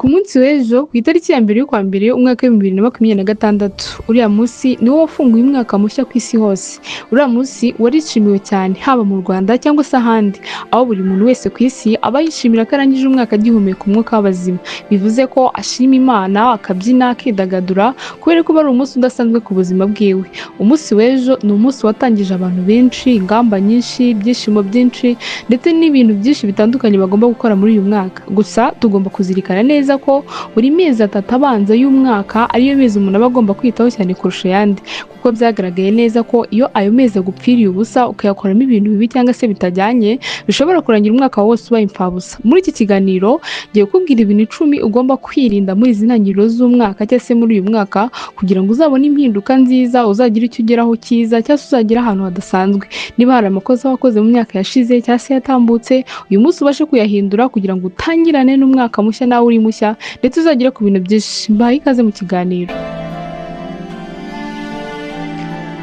Ku munsi w'ejo ku itariki ya mbere y'ukwa mbere umwaka w'2026, uriya munsi niwo wafunguye umwaka mushya ku isi hose. Uriya munsi warishimiwe cyane haba mu Rwanda cyangwa se ahandi, aho buri muntu wese ku isi aba yishimira ko arangije umwaka agihumeka umwuka w'abazima. Bivuze ko ashima Imana, akabyina, akidagadura kubera ko ari umunsi udasanzwe ku buzima bwiwe. Umunsi w'ejo ni umunsi watangije abantu benshi, ingamba nyinshi, ibyishimo byinshi ndetse n'ibintu byinshi bitandukanye bagomba gukora muri uyu mwaka. Gusa tugomba kuzirikana neza ko buri mezi atatu abanza y'umwaka ariyo mezi umuntu aba agomba kwitaho cyane kurusha ayandi, kuko byagaragaye neza ko iyo ayo mezi agupfiriye ubusa ukayakoramo ibintu bibi cyangwa se bitajyanye, bishobora kurangira umwaka wose ubaye imfabusa. Muri iki kiganiro ngiye kukubwira ibintu 10 ugomba kwirinda muri izi ntangiriro z'umwaka cyangwa se muri uyu mwaka, kugira ngo uzabone impinduka nziza, uzagire icyo ugeraho cyiza cyangwa se uzagere ahantu hadasanzwe. Niba hari amakosa wakoze mu myaka yashize cyangwa se yatambutse, uyu munsi ubashe kuyahindura kugira ngo utangirane n'umwaka mushya nawe uri mushya, ndetse uzagere ku bintu byinshi. Mbahaye ikaze mu kiganiro.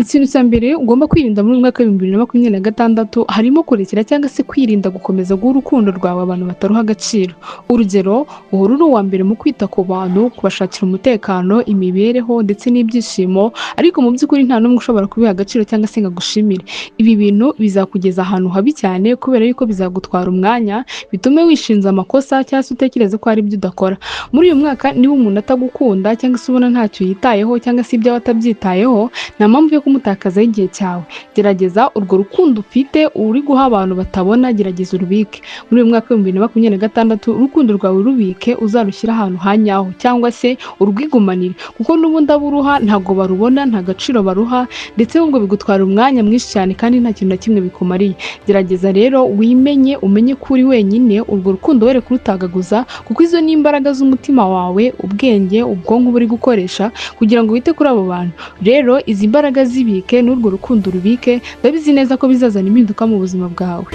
Ikintu cya mbere ugomba kwirinda muri uyu mwaka w'2026 harimo kurekera cyangwa se kwirinda gukomeza guha urukundo rwawe abantu bataruha agaciro. Urugero, uhora uri uwa mbere mu kwita ku bantu, kubashakira umutekano, imibereho ndetse n'ibyishimo, ariko mu by'ukuri nta n'umwe ushobora kubiha agaciro cyangwa se ngo agushimire. Ibi bintu bizakugeza ahantu habi cyane kubera yuko bizagutwara umwanya, bitume wishinza amakosa cyangwa se utekereze ko hari ibyo udakora. Muri uyu mwaka niba umuntu atagukunda cyangwa se ubona ntacyo yitayeho cyangwa se ibyawe atabyitayeho, nta mpamvu yo kumutakazaho igihe cyawe. Gerageza urwo rukundo ufite uri guha abantu batabona, gerageza urubike. Muri uyu mwaka w'2026 urukundo rwawe rubike, uzarushyire ahantu ha nyaho cyangwa se urwigumanire, kuko n'ubundi abo uruha ntabwo barubona, nta gaciro baruha, ndetse ahubwo bigutwara umwanya mwinshi cyane kandi nta kintu na kimwe bikumariye. Gerageza rero wimenye, umenye ko uri wenyine, urwo rukundo were kurutagaguza, kuko izo ni imbaraga z'umutima wawe, ubwenge, ubwonko uba uri gukoresha kugira ngo wite kuri abo bantu. Rero izi mbaraga zibike n'urwo rukundo urubike, ndabizi neza ko bizazana impinduka mu buzima bwawe.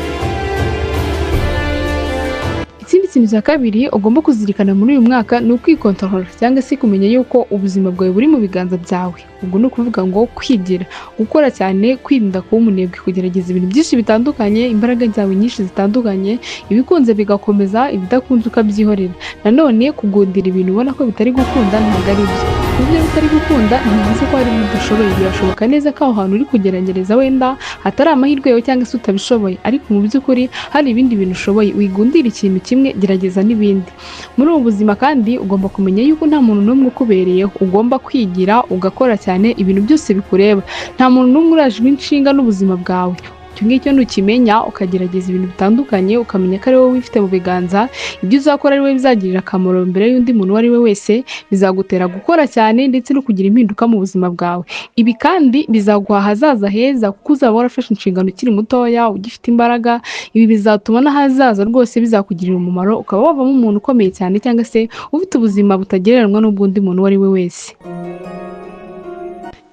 Ikindi kintu cya kabiri ugomba kuzirikana muri uyu mwaka ni ukwikontorora cyangwa se kumenya yuko ubuzima bwawe buri mu biganza byawe. Ubwo ni ukuvuga ngo kwigira, gukora cyane, kwirinda kuba umunebwe, kugerageza ibintu byinshi bitandukanye, imbaraga zawe nyinshi zitandukanye, ibikunze bigakomeza, ibidakunze ukabyihorera. Nanone kugundira ibintu ubona ko bitari gukunda ntabwo ari byo. Kuba ibyo bitari gukunda ntibivuze ko hari ibyo udashoboye. Birashoboka neza ko aho hantu uri kugerageza wenda hatari amahirwe yawe cyangwa se utabishoboye, ariko mu by'ukuri hari ibindi bintu ushoboye. Wigundira ikintu kimwe, gerageza n'ibindi. Muri ubu buzima kandi ugomba kumenya yuko nta muntu n'umwe ukubereyeho. Ugomba kwigira, ugakora cyane ibintu byose bikureba. Nta muntu n'umwe urajwe inshinga n'ubuzima bwawe. Icyo ngicyo nukimenya, ukagerageza ibintu bitandukanye, ukamenya ko ari wowe wifite mu biganza, ibyo uzakora ari wowe bizagirira akamaro mbere y'undi muntu uwo ari we wese, bizagutera gukora cyane ndetse no kugira impinduka mu buzima bwawe. Ibi kandi bizaguha ahazaza heza kuko uzaba warafashe inshingano ukiri mutoya, ugifite imbaraga. Ibi bizatuma n'ahazaza rwose bizakugirira umumaro, ukaba wavamo umuntu ukomeye cyane cyangwa se ufite ubuzima butagereranywa n'ubw'undi muntu uwo ari we wese.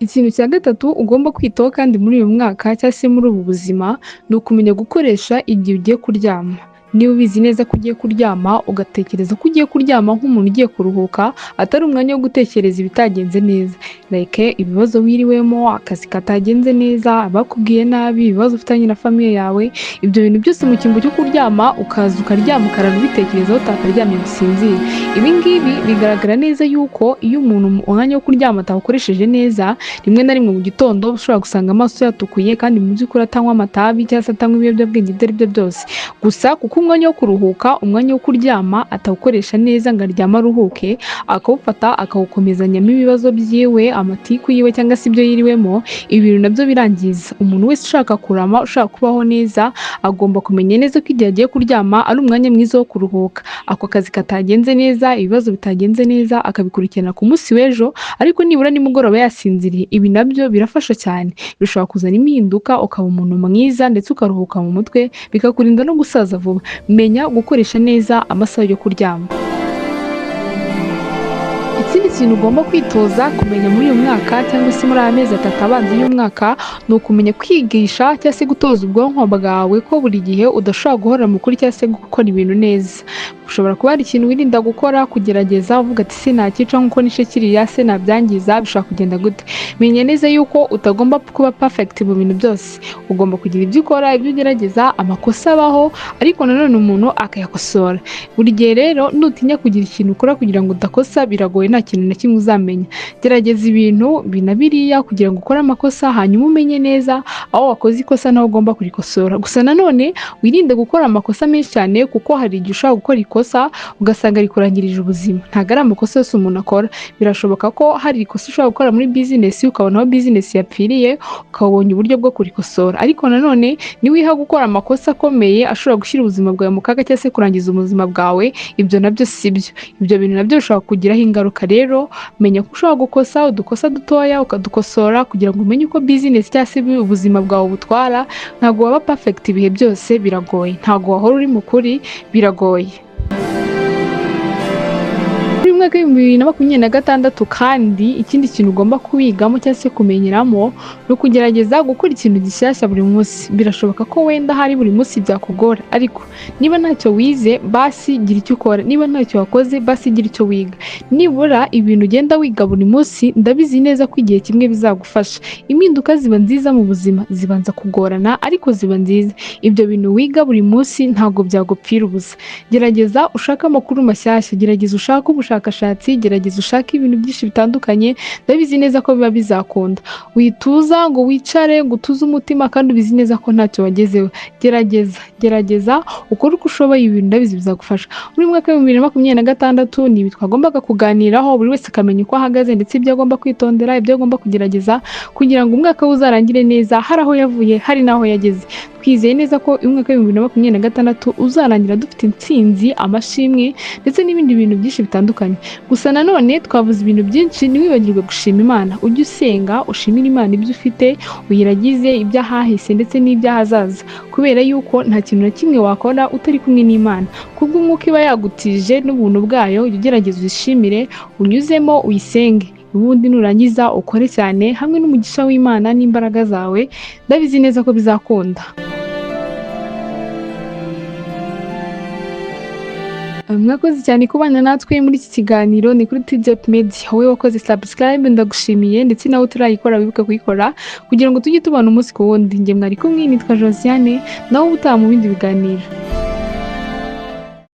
Ikintu cya gatatu ugomba kwitaho kandi muri uyu mwaka cyangwa se muri ubu buzima ni ukumenya gukoresha igihe ugiye kuryama. Niba ubizi neza ko ugiye kuryama, ugatekereza ko ugiye kuryama nk'umuntu ugiye kuruhuka, atari umwanya wo gutekereza ibitagenze neza, like ibibazo wiriwemo, akazi katagenze neza, abakubwiye nabi, ibibazo ufitanye na famille yawe, ibyo bintu byose mu cyimbo cyo kuryama ukaza ukaryama ukarara ubitekerezaho, utakaryamye ngo usinzire. Ibi ngibi bigaragara neza yuko iyo umuntu umwanya wo kuryama atawukoresheje neza, rimwe na rimwe mu gitondo ushobora gusanga amaso yatukuye kandi mu by'ukuri atanywa amatabi cyangwa se atanywa ibiyobyabwenge ibyo ari byo byose. Gusa kuko umwanya wo kuruhuka, umwanya wo kuryama atawukoresha neza ngo aryame aruhuke, akawufata akawukomezanyamo ibibazo byiwe, amatiku yiwe cyangwa se ibyo yiriwemo, ibi bintu nabyo birangiza. Umuntu wese ushaka kurama, ushaka kubaho neza, agomba kumenya neza ko igihe agiye kuryama ari umwanya mwiza wo kuruhuka. Ako kazi katagenze neza, ibibazo bitagenze neza, akabikurikirana ku munsi w'ejo, ariko nibura nimugoroba yasinziriye. Ibi nabyo birafasha cyane, bishobora kuzana impinduka, ukaba umuntu mwiza ndetse ukaruhuka mu mutwe, bikakurinda no gusaza vuba. Menya gukoresha neza amasaha yo kuryama. Ikindi kintu ugomba kwitoza kumenya muri uyu mwaka cyangwa se muri aya mezi 3 abanza y'umwaka, ni ukumenya kwigisha cyangwa se gutoza ubwonko bwawe ko buri gihe udashobora guhora mu kuri cyangwa se gukora ibintu neza. Ushobora kuba hari ikintu wirinda gukora, kugerageza uvuga ati se nakica nk'uko nishe kiriya, se nabyangiza, bishobora kugenda gute? Menya neza yuko utagomba kuba perfect mu bintu byose. Ugomba kugira ibyo ukora, ibyo ugerageza, amakosa abaho, ariko nanone umuntu akayakosora. Buri gihe rero nutinya kugira ikintu ukora kugira ngo udakosa, biragoye, nta kintu na kimwe uzamenya. Gerageza ibintu bina biriya kugira ngo ukore amakosa, hanyuma umenye neza aho wakoze ikosa naho ugomba kurikosora. Gusa nanone wirinde gukora amakosa menshi cyane, kuko hari igihe ushobora gukora ikosa ugasanga rikurangirije ubuzima. Ntabwo ari amakosa yose umuntu akora. Birashoboka ko hari ikosa ushobora gukora muri bizinesi ukabona aho bizinesi yapfiriye, ukabonye uburyo bwo kurikosora. Ariko nanone niwiha gukora amakosa akomeye ashobora gushyira ubuzima bwawe mu kaga cyangwa se kurangiza ubuzima bwawe, ibyo nabyo si byo. Ibyo bintu nabyo bishobora kukugiraho ingaruka. Rero menya ko ushobora gukosa udukosa dutoya ukadukosora kugira ngo umenye uko bizinesi cyangwa se ubuzima bwawe butwara. Ntabwo waba perfect ibihe byose, biragoye. Ntabwo wahora uri mu kuri, biragoye. Muri mwaka w'2026 kandi ikindi kintu ugomba kubigamo cyangwa se kumenyeramo ni ukugerageza gukora ikintu gishyashya buri munsi. Birashoboka ko wenda hari buri munsi byakugora, ariko niba ntacyo wize basi gira icyo ukora, niba ntacyo wakoze basi gira icyo wiga. Nibura ibintu ugenda wiga buri munsi, ndabizi neza ko igihe kimwe bizagufasha. Impinduka ziba nziza mu buzima, zibanza kugorana ariko ziba nziza. Ibyo bintu wiga buri munsi ntabwo byagupfira ubusa. Gerageza ushake amakuru mashyashya, gerageza ushake ubushakashatsi, gerageza ushake ibintu byinshi bitandukanye, ndabizi neza ko biba bizakunda. Wituza ngo wicare ngo utuze umutima kandi ubizi neza ko ntacyo wagezeho. Gerageza, gerageza ukore uko ushoboye, ibintu ndabizi bizagufasha. Muri mwaka w'2026 ni ibi twagombaga kuganiraho, buri wese akamenya uko ahagaze ndetse ibyo agomba kwitondera, ibyo agomba kugerageza kugira ngo umwaka we uzarangire neza, hari aho yavuye hari n'aho yageze. Twizeye neza ko uyu mwaka w'2026 uzarangira dufite intsinzi, amashimwe ndetse n'ibindi bintu byinshi bitandukanye. Gusa nanone twavuze ibintu byinshi, ntiwibagirwe gushima Imana. Ujye usenga ushimire Imana ibyo ufite, uyiragize iby'ahahise ndetse n'iby'ahazaza, kubera yuko nta kintu na kimwe wakora utari kumwe n'Imana. Kubw'umwuka iba yagutije n'ubuntu bwayo, ujye ugerageza uyishimire, unyuzemo uyisenge. Ubundi nurangiza ukore cyane hamwe n'umugisha w'Imana n'imbaraga zawe, ndabizi neza ko bizakunda. Mwakoze cyane kubana natwe muri iki kiganiro, ni kuri TJP Media. Wowe wakoze subscribe ndagushimiye, ndetse nawe utarayikora wibuke kuyikora kugira ngo tujye tubana umunsi ku wundi. Njye mwari kumwe nitwa Josiane, nawe ubutaha mu bindi biganiro.